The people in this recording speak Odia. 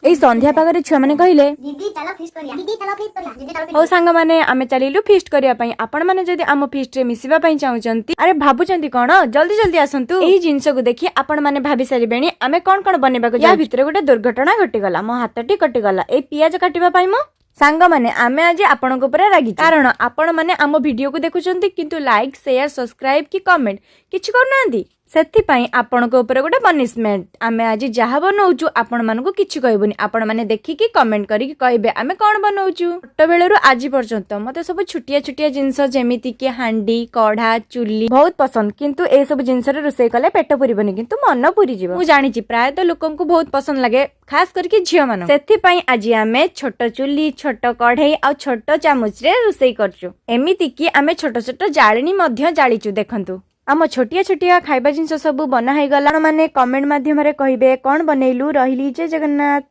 ଏଇ ସନ୍ଧ୍ୟା ପାଗରେ ଛୁଆମାନେ କହିଲେ, ଦିଦି, ଚାଲ ଫିଷ୍ଟ କରିବା। ଦିଦି, ଚାଲ ଫିଷ୍ଟ କରିବା। ଦିଦି, ଚାଲ। ହଉ ସାଙ୍ଗମାନେ, ଆମେ ଚାଲିଲୁ ଫିଷ୍ଟ କରିବା ପାଇଁ। ଆପଣମାନେ ଯଦି ଆମ ଫିଷ୍ଟରେ ମିଶିବା ପାଇଁ ଚାହୁଁଛନ୍ତି, ଆରେ ଭାବୁଛନ୍ତି କଣ? ଜଲ୍ଦି ଜଲ୍ଦି ଆସନ୍ତୁ। ଏଇ ଜିନିଷକୁ ଦେଖି ଆପଣମାନେ ଭାବି ସାରିବେଣି ଆମେ କଣ କଣ ବନେଇବାକୁ। ୟା ଭିତରେ ଗୋଟେ ଦୁର୍ଘଟଣା ଘଟିଗଲା, ମୋ ହାତଟି କଟିଗଲା ଏଇ ପିଆଜ କାଟିବା ପାଇଁ। ମୋ ସାଙ୍ଗମାନେ, ଆମେ ଆଜି ଆପଣଙ୍କ ଉପରେ ରାଗିଛୁ, କାରଣ ଆପଣମାନେ ଆମ ଭିଡିଓକୁ ଦେଖୁଛନ୍ତି କିନ୍ତୁ ଲାଇକ୍, ସେୟାର, ସବସ୍କ୍ରାଇବ କି କମେଣ୍ଟ କିଛି କରୁନାହାନ୍ତି। ସେଥିପାଇଁ ଆପଣଙ୍କ ଉପରେ ଗୋଟେ ପନିଶମେଣ୍ଟ। ଆମେ ଆଜି ଯାହା ବନଉଛୁ, ଆପଣମାନଙ୍କୁ କିଛି କହିବୁନି। ଆପଣମାନେ ଦେଖିକି କମେଣ୍ଟ କରିକି କହିବେ ଆମେ କଣ ବନଉଛୁ। ଛୋଟବେଳରୁ ଆଜି ପର୍ଯ୍ୟନ୍ତ ମତେ ସବୁ ଛୋଟିଆ ଛୋଟିଆ ଜିନିଷ, ଯେମିତି କି ହାଣ୍ଡି, କଢା, ଚୁଲି ବହୁତ ପସନ୍ଦ। କିନ୍ତୁ ଏସବୁ ଜିନିଷରେ ରୋଷେଇ କଲେ ପେଟ ପୁରିବନି, କିନ୍ତୁ ମନ ପୁରିଯିବ। ମୁଁ ଜାଣିଛି, ପ୍ରାୟତଃ ଲୋକଙ୍କୁ ବହୁତ ପସନ୍ଦ ଲାଗେ, ଖାସ କରିକି ଝିଅ ମାନଙ୍କୁ। ସେଥିପାଇଁ ଆଜି ଆମେ ଛୋଟ ଚୁଲି, ଛୋଟ କଢେଇ ଆଉ ଛୋଟ ଚାମଚରେ ରୋଷେଇ କରୁଛୁ। ଏମିତି କି ଆମେ ଛୋଟ ଛୋଟ ଜାଳିଣୀ ମଧ୍ୟ ଜାଳିଛୁ। ଦେଖନ୍ତୁ, ଆମ ଛୋଟିଆ ଛୋଟିଆ ଖାଇବା ଜିନିଷ ସବୁ ବନା ହେଇଗଲା। ମାନେ କମେଣ୍ଟ ମାଧ୍ୟମରେ କହିବେ କଣ ବନେଇଲୁ। ରହିଲି, ଜୟ ଜଗନ୍ନାଥ।